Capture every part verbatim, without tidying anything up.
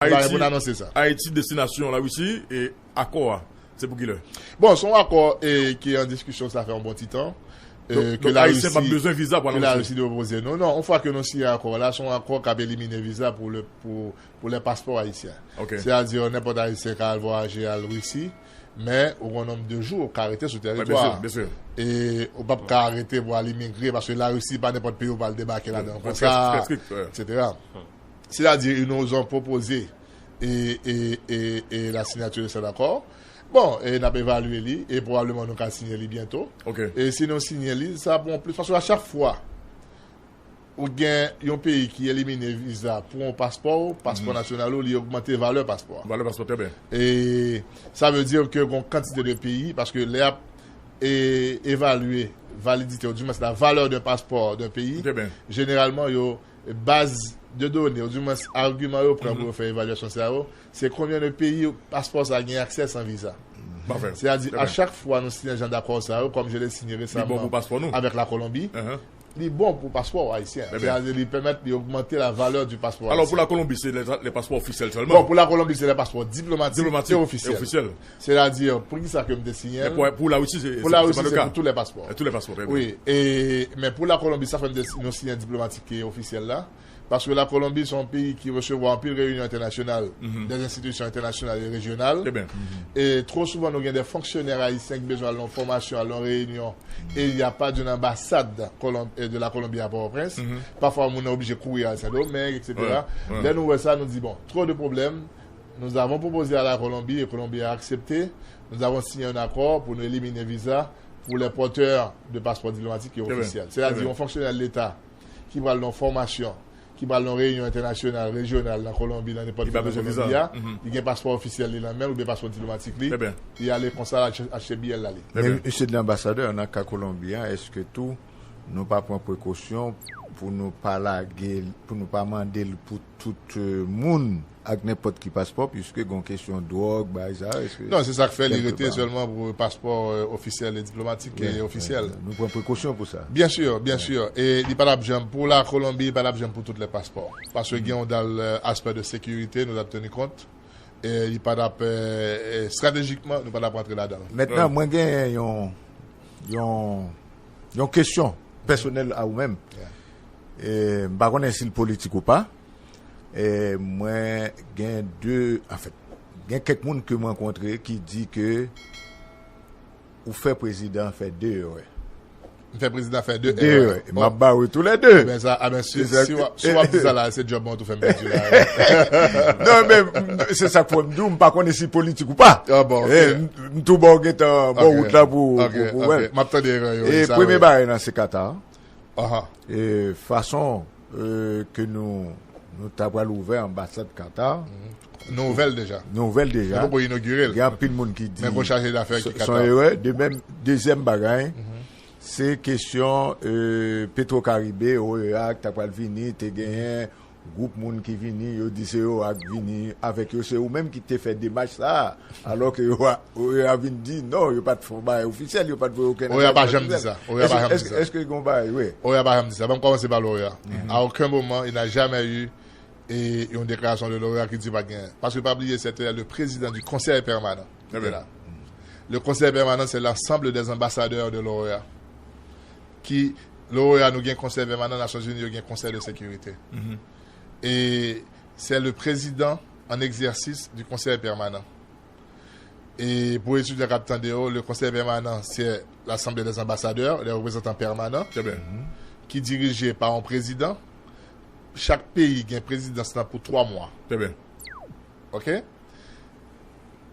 Ayiti, Ayiti, destinasyon Larisi, e akò a, se pou kilè? Bon, se yon akò, e, ki an diskisyon, sa fè yon bon ti tan. E, donk, ke Larisi, Ayisyen pa bezwen viza pou al an Larisi. Larisi te pwopoze nou. Non, yon fwa ke nou siyen akò la, se yon akò k ap elimine viza pou le, pou, pou lè paspò ayisyen. Sètadi, nenpòt Ayisyen ka al vwayaje al Risi, men ou gon nonb de jou ou ka rete sou tèritwa a. E ou p ap ka rete pou al imigre, paske Larisi pa nenpòt peyi ou pral debake ladan konsa, etsetera. Sètadi, nou pwopoze e, e, e, e la sinyati de sèt akò. Bon, e n ap evalye li, e pwobableman nou ka siyen li byento. E si nou siyen li, sa bon plis, paske a chak fwa ou gen yon peyi ki elimine viza pou yon paspò, paspò nasyonal ou, li ogmante valè paspò a. Valè paspò, trè byen. E sa vle di ke gon kantite de peyi, paske lè y ap e, evalye validite, ou di mwens la valè de paspò de peyi, jeneralman, yo, baz de done, ou di mwens agiman yo pran pou yo fè evalyasyon sa yo, se konbyen de peyi paspò sa gen aksè san viza. Sètadi, a chak fwa nou siyen jan dakò sa yo, comme je l'ai signé récemment avec la Colombie, li bon pou paspò ayisyen. Sètadi, li pèmèt li ogmante la valè di paspò ayisyen. Alò, pou Lakolonbi, se lè, lè paspò ofisyèl sèlman? Bon, pou Lakolonbi, se lè paspò diplomatik e ofisyèl. Sètadi, poukisa ke m te siyen l? Pou Larisi, se, pou Larisi, se pou tout lè paspò. Tout lè paspò, trè byen. Wi, e, men pou Lakolonbi, sa fè m te, nou siyen diplomatik e ofisyèl la. Paske Lakolonbi se yon peyi ki resevwa anpil reyinyon entènasyonal, de enstitisyon entènasyonal e rejyonal. E two souvan, nou gen de fonksyonè ayisyen ki bezwen al nan fòmasyon, al nan reyinyon, e y a pa d'une ambassade de la Colombie à Port-au-Prince. Pafwa, moun nan oblije kouri al Sendomeng, etsetera. Lè nou wè sa, nou di, bon, trop de problèmes. Nous avons proposé à la Colombie et Colombie a accepté. Nous avons signé un accord pour nous éliminer visa pour les porteurs de passeports diplomatiques et officiels. Sètadi, yon fonksyonè Leta ki pral nan fòmasyon, ki pral nan reyinyon entènasyonal, rejyonal, nan Kolonbi, nan nenpòt vil nan Kolonbi a, li gen paspò ofisyèl li nan men l oubyen paspò diplomatik li, li ale konsa, l achte, achte biyè l ale. Men, mesye de lanbasadè, nan ka Kolonbi a, èske tou nou pa pran prekosyon pou nou pa lage, pou nou pa mande l pou tout, euh, moun ak nenpòt ki paspò, piske gon kesyon dwòg, bagay sa, èske... Non, se sa k fè li rete sèlman pou paspò, euh, ofisyèl e diplomatik e ofisyèl. Nou pran prekosyon pou sa. Byen si, byen si. E li pa t ap janm, pou Lakolonbi, li pa t ap janm pou tout lè paspò. Paske gen yon dal, euh, aspè de sekirite, nou t ap teni kont. E li pa t ap, euh, estratejikman, nou pa t ap rantre ladan l. Mentnan, mwen gen yon, yon, yon kesyon pèsonèl a ou menm. E m pa konnen si l politik ou pa. E mwen gen de, anfèt, gen kèk moun ke m rankontre ki di ke ou fè prezidan fè de erè. M fè prezidan fè de erè. De erè. M ap ba ou tou lè de. Ebyen sa, a ben, si, si w ap, si w ap di sa la, se djòb mwen tou fè m pèdi la. Non, men, m, se sa k fè m di w, m pa konnen si politik ou pa. Ah bon, ok. E, m, m tou ba w gentan bò wout la pou, pou, pou wè. M ap tande erè yo, e sa, premye bagay nan se Qatar. E fason, euh, ke nou, nou ta pral ouvè anbasad Qatar. Nou ouvè l deja. Nou ouvè l deja. Nou poko inogire l. Gen anpil moun ki di se, se yon erè. De menm, dezyèm bagay, se kesyon, euh, Petro Caribe, O E A, ki ta pral vini, te genyen gwoup moun ki vini, yo di se yo ak vini avèk yo, se ou menm ki te fè demach sa a, alò ke yo a, yo a vin di non, yo pa t fè yon bagay ofisyèl, yo pa t voye okenn... O E A pa janm di sa. O E A pa janm di sa. Èske, èske, èske gon bagay, wi. O E A pa janm di sa. Ban m kòmanse pa l'O E A. À aucun moment, il n'a jamais eu, e, yon deklarasyon de l'O E A ki di pa t genyen. Paske pa bliye, c'était le président du Conseil permanent qui était là. Le Conseil permanent, c'est l'ensemble des ambassadeurs de l'O E A. Ki, l'O E A, nou gen Konsèy pèmanan, Nasyonzini yo gen Konsèy de sekirite. E c'est le président en exercice du Conseil permanent. E pou etidyan k ap tande yo, le Conseil permanent, c'est l'Assemblée des ambassadeurs, les représentants permanents, ki dirije pa yon prezidan. Chak peyi gen prezidans lan pou twa mwa. Trè byen. Ok?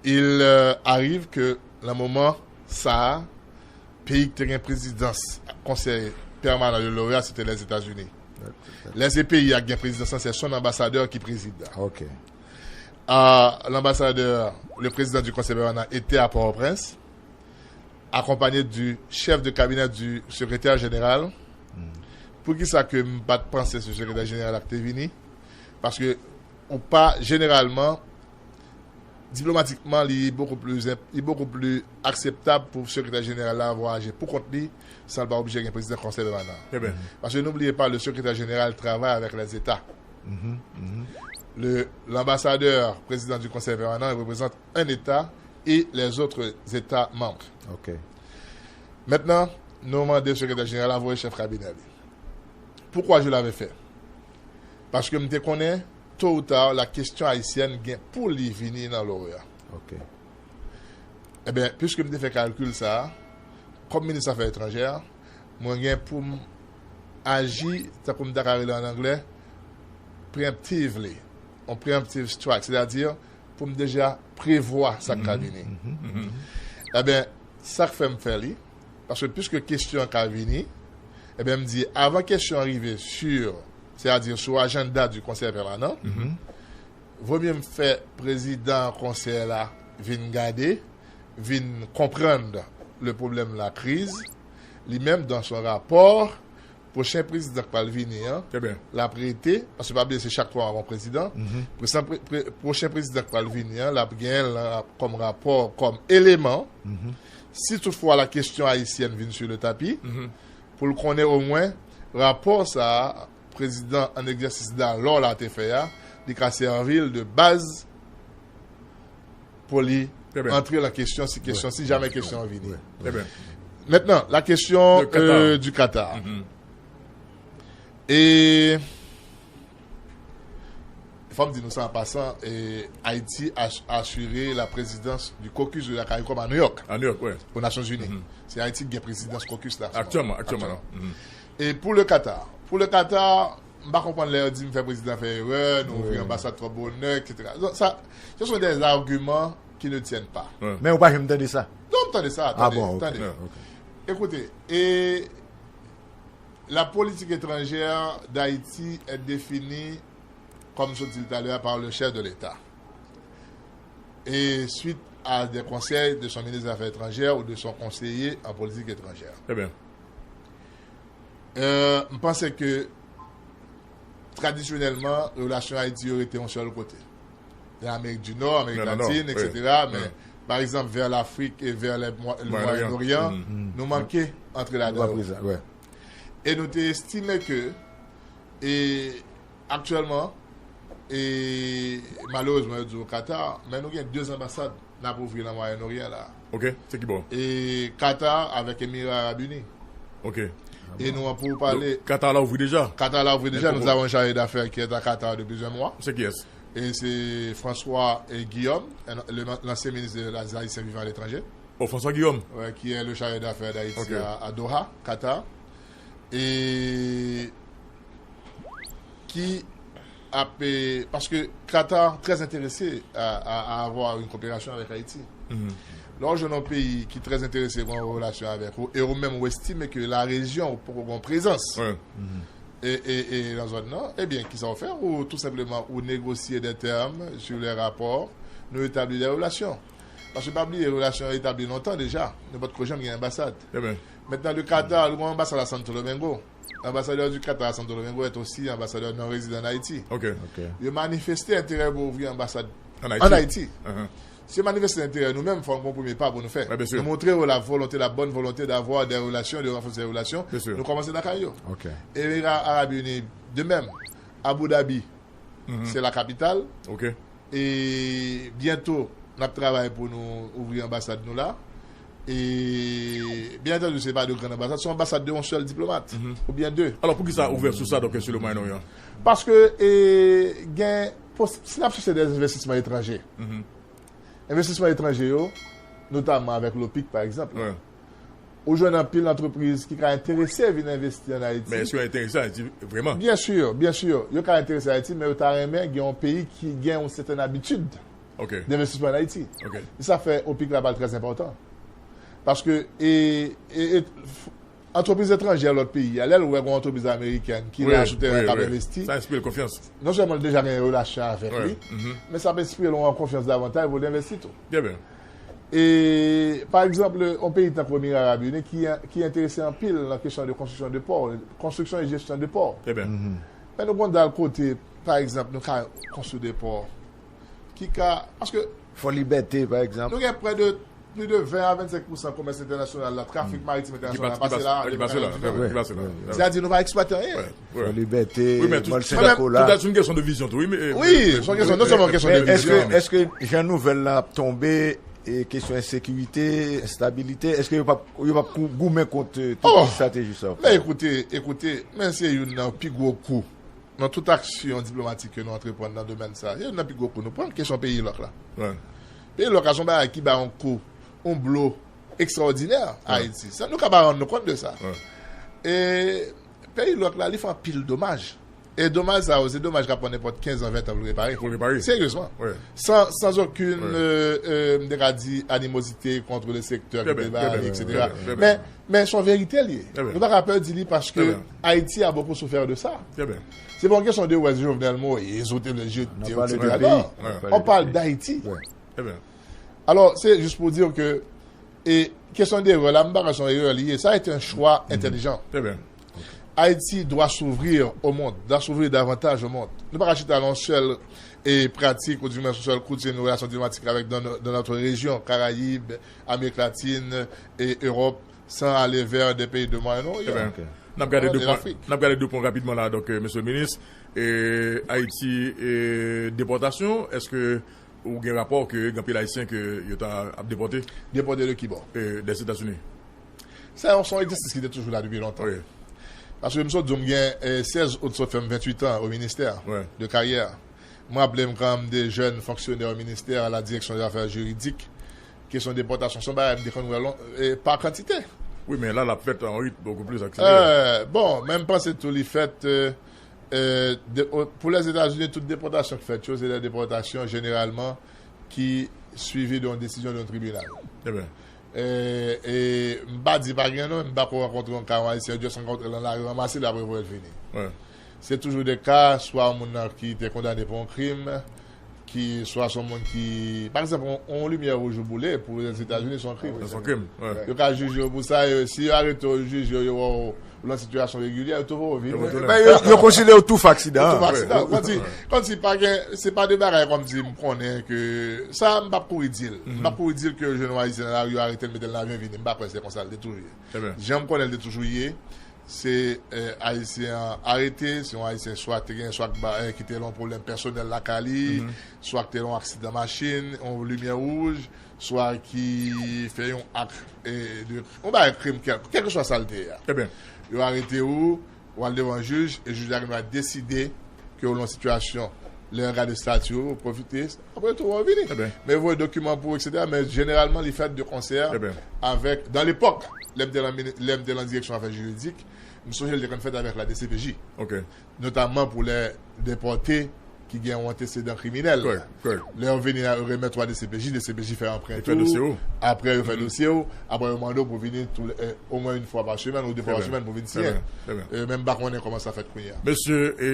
Il, euh, arrive que nan moman sa a, peyi ki te gen prezidans Konsèy pèmanan de l'O E A, se te Lèzetazini. Lè se peyi a ki gen prezidans lan, se son anbasadè ki prezide. Ok. Ah, l'ambassadeur, le président du Conseil permanent était à Port-au-Prince, accompagné du chef de cabinet du secrétaire général. Poukisa ke m pa t panse se sekretè jeneral la ki te vini? Paske ou pa, jeneralman, diplomatikman, li bokou pli, li bokou pli akseptab pou sekretè jeneral la vwayaje pou kont li, san l pa oblije gen prezidan konsèy pèmanan. Paske n'oubliez pas, le secrétaire général travaille avec les États. Le, l'ambassadeur, président du Conseil permanent, il représente un État et les autres États membres. Ok. Maintenant, nou mande sekretè jeneral la voye chèf kabinè li. Pourquoi je l'avais fait? Paske m te konnen, tôt ou tard, la question haïtienne gen pou li vini nan l'OEA. Ok. Ebyen, piske m te fè kalkil sa a, kòm minis afè etranjè, mwen gen pou m aji, tankou m ta ka rele an anglè, preemptively, on preemptive strike, sètadi pou m deja prevwa sa k ka vini. Ebyen, sa k fè m fè li, paske piske kesyon an ka vini, ebyen, m di, avan kesyon an rive sur, sètadi sou ajanda du Conseil permanent, vo mye m fè prezidan konsèy la vin gade, vin konprann le problème la crise, li menm dans son rapport, pwochen prezidan k pral vini an, Très bien. l ap rete, paske pa bliye se chak twa mwa yon prezidan, Prezidan pre- pre- pwochen prezidan k pral vini an, l ap genyen l kòm rapò, kòm eleman, si toutfwa la kesyon ayisyèn vin sur le tapis, pou l konnen omwen rapò sa a, prezidan an egzèsis dalò la te fè a, li ka sèvi l de baz pou li Très bien. antre nan kesyon si kesyon si jamè kesyon an vini. Très bien. Maintenant, la question Le Qatar. euh, du Qatar. Et fò m di nou sa an pasan, et Haïti a assuré la présidence du caucus de la CARICOM à New York, À New York, ouais. aux Nations Unies. C'est Haïti qui a présidence caucus là. Actuellement, actuellement. Là. Mhm. Et pour le Qatar, pour le Qatar, m pa konprann lè yo di m fè prezidan fè erè, nou ouvri anbasad twò bonè, et cetera. Donc, ça, ce sont des arguments qui ne tiennent pas. Men ou pa janm tande sa. Non, tande sa, Ah tande, bon, ok. tande. Yeah, ok. Écoutez, et la politique étrangère d'Haïti est définie, comme je dis tout à l'heure, par le chef de l'État. Et suite à des conseils de son ministre des Affaires étrangères ou de son conseiller en politique étrangère. Très bien. Euh, m panse ke tradisyonèlman, relasyon Ayiti yo rete yon sèl kote. Nan Amerik di Nò, Amerik Nan Nò, Latin, wi. et cetera. Men, Wi. pa egzanp, vè Lafrik e vè le Mwa- le Mwayen Mwayen Oryan, Oryan. nou manke antre Nou pa ladan yo. prezan, ouais. E nou te estime ke, e, aktyèlman, e, malerezman, yo di o Qatar, men nou gen de anbasad n ap ouvri nan Mwayen Oryan la. Ok, se ki bò? E Qatar avèk Emira Arab Ini. Ok. E nou an pou pale. Qatar la ouvri deja. Qatar la ouvri déjà, Pou- nous avons un chargé d'affaires qui est à Qatar depuis un mois. Se ki yès? Et c'est François et Guillaume, un- le- l'ancien ministre des Haïtiens vivant à l'étranger, Oh, François Guillaume. ouais, qui est le chargé d'affaires d'Haïti Ok. à, à Doha, Qatar. Et qui a payé, parce que Qatar très intéressé à, à- à avoir une coopération avec Haïti. Lè w jwenn yon peyi ki trè enterese pou yon relasyon avèk ou, e ou menm ou estime ke larejyon ou poko gen prezans Ouais. e, e, e nan zòn nan, ebyen, kisa ou fè? Ou tou senpleman ou negosye de tèm sur les rapports, nou etabli de relasyon. Paske pa bliye, relasyon etabli lontan deja, nou potko janm gen anbasad. Très bien. Maintenant, le Qatar, nou gen anbasad a Santo Domingo. L'ambassadeur du Qatar à Santo Domingo est aussi ambassadeur non résident en Haïti. Ok. Ok. Yo manifeste enterè pou ouvri anbasad An an Ayiti. Ayiti. Uh-huh. Si yo manifeste enterè, nou menm, fò nou pran yon premye pa pou nou fè. Ouais, bien sûr. Nou montre yo la volonté, la bonne volonté d'avoir des relations, de renforcer des relations. Bien sûr. Nou kòmanse lakay yo. Ok. Emira Arab Ini, de même. Abu Dhabi, c'est la capitale. Ok. E byento, n ap travay pou nou ouvri anbasad nou la. E byen antandi, se pa de grann anbasad, se yon anbasad de yon sèl diplomat, oubyen de. Alors, pour qui ça a ouvert sur ça, donc, sur le Moyen-Orient? Paske e, gen, pos- si n ap chèche de envestisman etranje, envestisman etranje yo, notamman avèk l'OPIC, pa egzanp, Ouais. ou jwenn anpil antrepriz ki ka enterese vin envesti an Ayiti. Mais est-ce qu'il est intéressé à Haïti, vraiment? Bien sûr, bien sûr. Yo ka enterese Ayiti, men yo ta renmen gen yon peyi ki gen yon sètèn abitid Ok. d'investissement en Haïti. Ok. E sa fè OPIC la ba l trè enpòtan. Paske e, e, e, f- antrepriz etranjè lòt peyi a, lè l wè gen yon antrepriz amerikèn ki Oui, la sou teren oui, k ap oui. envesti, Ça inspire confiance. non sèlman l deja gen relasyon avèk Ouais. li, men sa ap enspire l yon konfyans davantaj pou l envesti tou. Très bien. E, pa egzanp, yon peyi tankou Emira Arab Ini ki, ki enterese anpil nan kesyon de konstriksyon de pò, konstriksyon e jesyon de pò. Très bien. Men nou konn dal kote, pa egzanp, nou ka konstwi de pò ki ka, paske Fò Libète, pa egzanp. nou gen prè de Plis de ven a vennsenk pousan komès entènasyonal la, trafik maritim entènasyonal la pase la, depi Karayib Di Nò. Sètadi nou pa eksplwate anyen. Libète, Mòl Sen Nikola. Tout sa se yon kesyon de vizyon tou, wi. Wi, se yon kesyon, non sèlman yon kesyon de vizyon. Èske jan nouvèl la ap tonbe, e kesyon ensekirite, enstabilite, èske yo p ap, yo p ap goumen kont tout estrateji sa? Men ekoute, ekoute, men se youn nan pi gwo kou nan tout aksyon diplomatik ke nou antreprann nan domèn sa, se youn nan pi gwo kou nou pran, kesyon peyi lòk la. Peyi lòk la se yon bagay ki bay yon kou, yon blo ekstraòdinè Ayiti. Sa, nou ka pa rann nou kont de sa. E peyi lòk la, li fè anpil domaj. E domaj sa yo, se domaj k ap pran nenpòt kenz an, ven tan pou l repare. Pou l repare. Seryezman. San, san okenn, euh, euh, m te ka di, animozite kont le sektè ki te ba li, et cetera. Men, men se yon verite l ye. Nou pa ka pè di li paske Ayiti a beaucoup souffert de ça. Se pa yon kesyon de wè Jovenel Moïse ou te le jete, et cetera. Non, on parle d'Haïti. Alò, se jis pou di ke, e kesyon de erè la, m pa kwè se yon erè li ye. Ça a été un choix intelligent. Haïti doit s'ouvrir au monde, doit s'ouvrir davantage au monde. Nou pa ka chita nan yon sèl, e, pratik, ou di mwen yon sèl kout, se nou relasyon diplomatik avèk dans, dans notre région, Caraïbes, Amérique latine, et Europe, sans aller vers des pays de Moyen-Orient. N ap gade de pwen, n ap gade de pwen rapidman la, donk, euh, mesye le minis, e Ayiti, e depòtasyon, èske ou gen rapò ke gen anpil Ayisyen ke yo ta ap depòte? Depòte de ki bò? E Dèzetazini. Sa se yon egzèsis ki te toujou la depi lontan. Paske m sot di w, m gen, e, sèz out sot fè m venntuit an o ministè de karyè. M raple m kan m te jèn fonksyonè o ministè, à la direction des affaires juridiques, kesyon depòtasyon se yon bagay m te konn wè lon, e, pa kantite. Wi, men la, l ap fèt an ritm beaucoup plus accéléré. E, bon, men m panse tou li fèt, e, e, de, o, pou Lèzetazini, tout depòtasyon ki fèt yo, se de depòtasyon jeneralman ki swivi de yon desizyon de yon tribinal. E, e m pa di pa gen non, m pa ko rankontre yon ka yon Ayisyen, yo just rankontre l nan lari, ranmase l, apre voye l vini. Se toujou de ka, swa yon moun nan ki te kondane pou yon krim, ki swa se yon moun ki, pa egzanp, yon, yon limyè wouj ou boule pou Lèzetazini, se yon krim. Se yon krim, wi. Yo ka jije w pou sa, e si yo arete w, yo jije w, yo wè w ou nan sitiyasyon regilyè, yo tou voye w vini. Men yo, yo konsidere w tou fè aksidan. Tou fè aksidan. Kòmsi, kòmsi pa gen, se pa de bagay kòmsi m konnen ke, sa m p ap kouri di l. M p ap kouri di l ke yo jwenn yon Ayisyen nan lari, yo arete l, mete l nan avyon, vini. M pa kwè se konsa l te toujou ye. Jan m konnen l te toujou ye, se, e, Ayisyen an arete, se yon Ayisyen swa te gen, swa ki ba, e, ki te gen yon pwoblèm pèsonèl lakay li, swa ki te gen yon aksidan machin, yon limyè wouj, swa ki fè yon ak, e, de, yon bagay krim, kèl, kèlkeswa sa l te ye a. Yo arete w, w al devan jij, e jij la gen dwa deside ke w nan sitiyasyon, lè yo gade estati w, pwofite, apre tou, w vini. Men voye dokiman pou, et cetera. Men jeneralman, li fèt de konsè avèk, dans l'époque, lè m te nan mini-, lè m te nan direksyon afè jiridik, m sonje l te konn fèt avèk la D C P J. Notamman pou lè depòte ki gen yon antesedan kriminèl. Lè yo vini a, yo remèt ou a D C P J, D C P J fè anprent ou, apre yo fè dosye w, apre yo mande w pou vini tou lè, e, omwen yon fwa pa semèn ou de fwa pa semèn pou vin siyen. E, men m pa konnen kòman sa fèt kounye a. Mesye, e,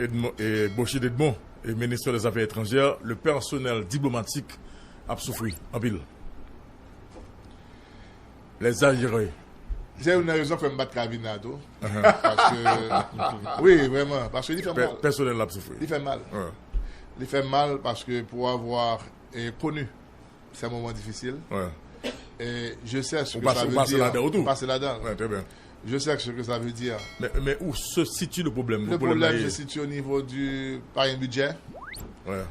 Edmond, e, Beauchide Edmond, e, ministre des Affaires étrangères, le personnel diplomatique ap soufri anpil. Lè egzajere. Se youn nan rezon k fè m pa t ka vin la tou. Paske, wi, vrèman, paske li fè mal. Pèsonèl la ap soufri. Li fè mal. Li fè mal paske pour avoir, e, connu ces moments difficiles, e, je sais ce que ça veut dire. Ou pase ladan tou. Ou pase ladan. Je sais ce que ça veut dire. Men, men où se situe le problème? Le problème se situe au niveau du, pa gen bidjè.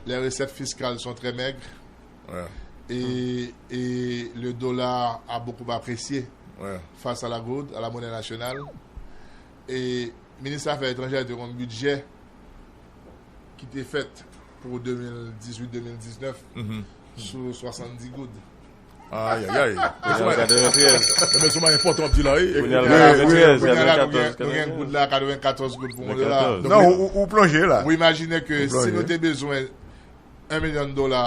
Les recettes fiscales sont très maigres. Et, et le dollar a beaucoup apprécié face à la gourde, à la monnaie nationale. E minis afè etranjè te gen yon bidjè ki te fèt pou de mil dizuit de mil diznèf sou swasanndis goud. Ayayay. Katreventrèz. Ebyen, se yon enpòtan w ap di la, wi. Kounye a l katreventrèz, katrevenkatòz. Nou gen goud la, katrevenkatòz goud pou yon dola. Non, ou, ou plonje la. Ou imajine ke si nou te bezwen yon milyon dola,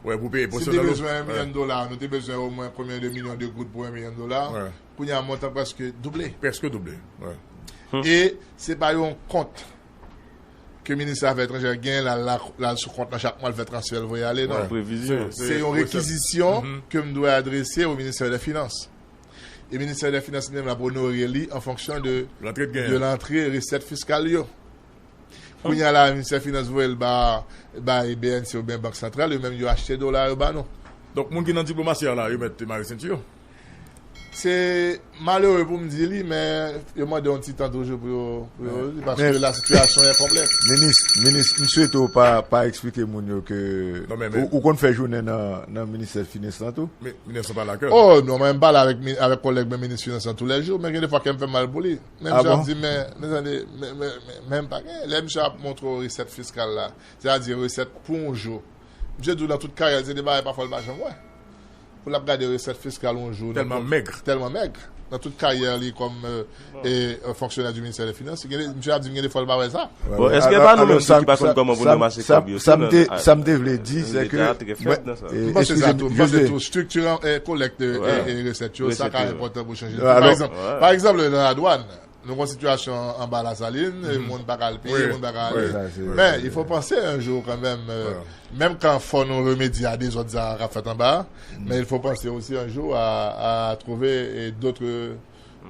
si nou te bezwen yon milyon dola, nou te bezwen omwen konbyen de milyon de goud pou yon milyon dola? Kounye a, montan prèske double. Prèske double, wi. E se pa yon kont ke minis afè etranjè gen, l al, l al sou kont lan chak mwa, l fè transfè, l voye ale, non. Se yon rekizisyon ke m dwe adrese au ministère des Finances. E ministè des Finances li menm l ap onore li an fonksyon de, de lantre, resèt fiskal yo. Kounye a la, ministè finans voye l ba, bay B N C oubyen Bank Santral, yo menm yo achte dola, yo ba nou. Donk, moun ki nan diplomasi a la, yo mèt mare senti yo. Se malere pou m di li, men yo mande yon ti tan toujou pou yo, pou yo di, paske la sitiyasyon e konplèks. Minis, minis, m swete w pa, pa eksplike moun yo ke ou, ou konn fè jounen nan, nan ministè finans lan tou? Minis lan pa lakè. Oh, non, mwen m pale avèk, mi- avèk kòlèg mwen minis finans lan toulèjou, men gen de fwa kè m fè mal pou li. Men misye ap di, men, men tande, men, men, men, men m pa gen. Lè misye ap montre w resèt fiskal la, sètadi resèt pou yon jou. Misye di w nan tout karyè l, se de bagay pafwa l pa janm wè. Pou l ap gade resèt fiskal yon jou, tèlman mèg. Tèlman mèg. Nan tout karyè li kòm, euh, e, euh, fonksyonè di ministè de finans, gen de- misye ap di m gen de fwa l pa wè sa. Bon, èske e pa nou menm tou ki pa konn kòman pou nou ranmase kòb yo tou, sa m te, sa m te vle di, se ke Leta trè fèb nan sa. M panse sa tou, m panse tou, estrikti, e, kolèkt, e, e resèt yo, sa ka enpòtan pou chanje. Pa egzanp, pa egzanp, nan ladwàn, nou gon sitiyasyon anba Lasalin, e moun pa ka al peye, moun pa ka ale. Men, il faut penser un jour quand même, euh, menm kan fò nou remedye a dezòd sa k ap fèt anba a, men il faut penser aussi un jour à, à trouver, eh, d'autres,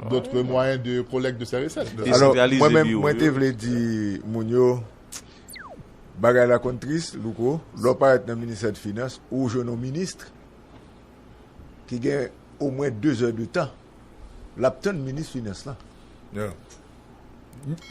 d'autres moyens de collecte de ces recettes. Alò, mwen menm, mwen te vle di moun yo, bagay la konn tris, Louko, lè w parèt nan ministè de finans, ou jwenn yon minis ki gen omwen de zè de tan, l ap tann minis finans lan.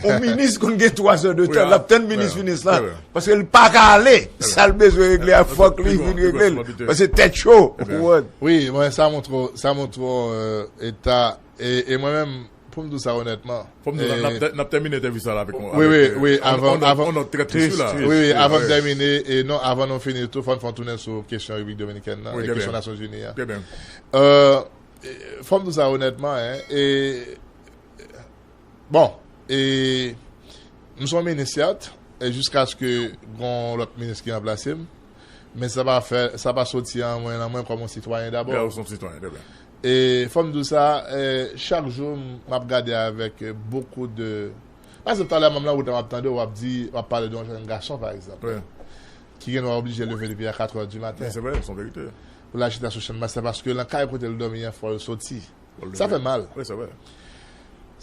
On minis konn gen twa zè de tan, l ap tann minis finans lan, paske l pa ka ale. Sa l bezwen regle a, fòk li vin regle l, paske tèt cho, ou konprann? Wi, mwen, sa montre, sa montre, euh, eta, e, e mwen menm, pou m di w sa onètman, fò m di w, n ap, n ap tèmine entèvyou sa la avèk yon, wi, wi, wi, avan, avan, on nòt trè tris la. Wi, wi, avan m tèmine, e non, avan nou fini tou, fò n fè yon tounen sou kesyon Repiblik Dominikèn nan, e kesyon Nasyonzini an. Euh, e, fò m di w sa onètman, en, e, bon, e, m se yon minis, sèt, e jiskaske gon lòt minis ki ranplase m, men sa pa fè, sa pa soti an mwen, nan mwen kòm yon sitwayen dabò. Ou se yon sitwayen, trè byen. E fò m di w sa, e, chak jou m ap gade avèk, e, beaucoup de, pa egzanp, talè menm nan wout la, m ap tande w ap di, w ap pale de yon jèn gason, pa egzanp, ki gen dwa oblije leve depi a katrè di maten. Se vre, se yon verite. Pou l al chita sou Channmas, se paske nan kay kote l dòmi an, fò l soti. Sa fè mal. Wi, se vre.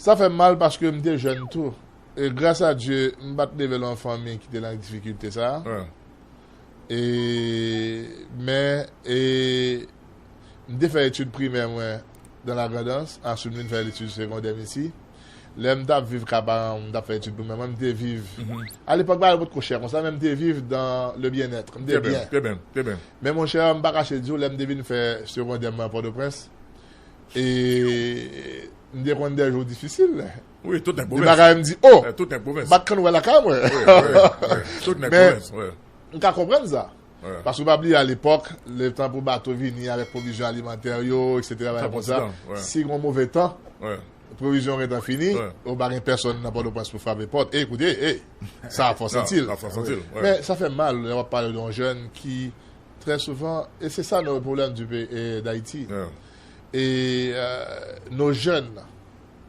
Sa fè mal paske m te jèn tou. E gras a Dye, m pa t leve nan yon fanmi ki te nan difikilte sa a. E, men, e, m te fè etid primè mwen dans la Grand'Anse, answit m vin fè etid segondè m isi. Lè m t ap viv ka paran m, m t ap fè etid primè mwen, m te viv. Alepòk, bagay yo potko chè konsa, men m te viv dans le bien-être. M te byen. Trè byen, trè byen. Men monchè, m pa kache di w, lè m te vin fè segondè mwen Pòtoprens, e m te konn de jou difisil. Wi, tout nèg pwovens. De bagay m di, oh! Tout nèg pwovens. M pa t konn wè lakay mwen. Wi, wi, wi. Tout nèg pwovens, wi. Men m ka konprann sa. Paske w pa bliye alepòk, letan pou bato vini avèk pwovizyon alimantè yo, etsetera, bagay konsa, si gon move tan, pwovizyon gentan fini, ou pa gen pèsòn nan Pòtoprens pou frape pòt. Ey, koute, ey, sa fò santi l. Men sa fè mal lè w ap pale de yon jèn ki, trè souvan, e se sa nou pwoblèm di pe-, e, Dayiti. E, e, nos jeunes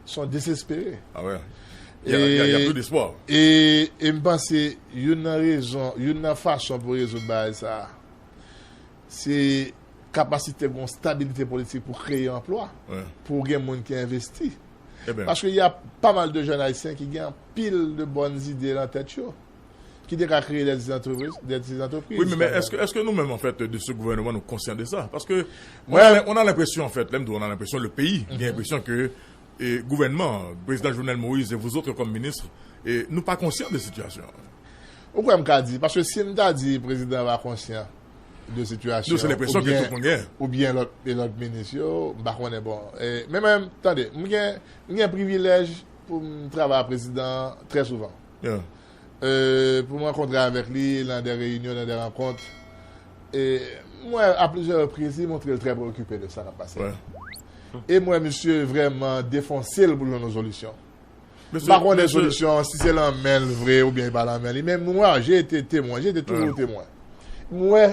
sont désespérés. Ah ouais. Il y a, il y a, il y a plus d'espoir. E, e m panse youn nan rezon, youn nan fason pou rezoud bagay sa a, se kapasite gon stabilite politik pou kreye anplwa, pou gen moun ki envesti. Paske y a pa mal de jèn ayisyen ki gen anpil de bòn zide nan tèt yo, ki te ka kreye de ti antrepriz, de ti antrepriz. Wi, men, men èske, èske nou menm, an fèt, de se gouvènman, nou konsyan de sa? Paske, on a, on a l'impression, an fèt, lè m di on a l'impression, le peyi gen enpresyon ke, e, gouvènman, prezidan Jovenel Moïse et vous autres comme ministres, e, nou pa konsyan de sitiyasyon an. Ou kwè m ka di? Paske si m ta di prezidan pa konsyan de sitiyasyon, oubyen, oubyen lòt, e lòt minis yo, m pa konnen, bon. E, men mwen, tande, m gen, m gen privilèj pou m travay ak prezidan trè souvan. E, pou m rankontre avèk li nan de reyinyon, nan de rankont. E, m wè a plizyè repriz, li montre l trè preokipe de sa k ap pase. E m wè misye vrèman defonse l pou l jwenn yon solisyon. M pa konnen solisyon an, si se lan men l vre oubyen li pa lan men li, men mwen, j'ai été témoin, j'ai été toujours témoin. M wè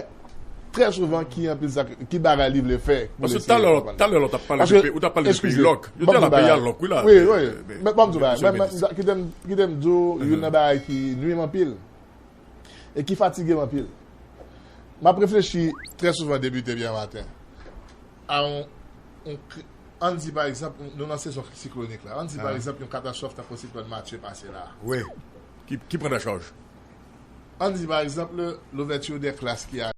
trè souvan ki anpil sa, ki bagay li vle fè pou l eseye konprann. Paske talè, talè lè w t ap pale de peyi, ou t ap pale de peyi lòk. Yo di la peyi a lòk, wi la. Wi, wi. Men ban m di w bagay, men, men, kite m, kite m di w, youn nan bagay ki nwi m anpil e ki fatige m anpil. M ap reflechi trè souvan depi te byen maten. A yon, yon k-, ann di, pa egzanp, nou nan sezon siklonik la. Ann di, pa egzanp, yon katastwòf tankou siklòn Matye pase la. Wi. Qui, qui prendra charge? Ann di, pa egzanp, l'ouverture des classes ki a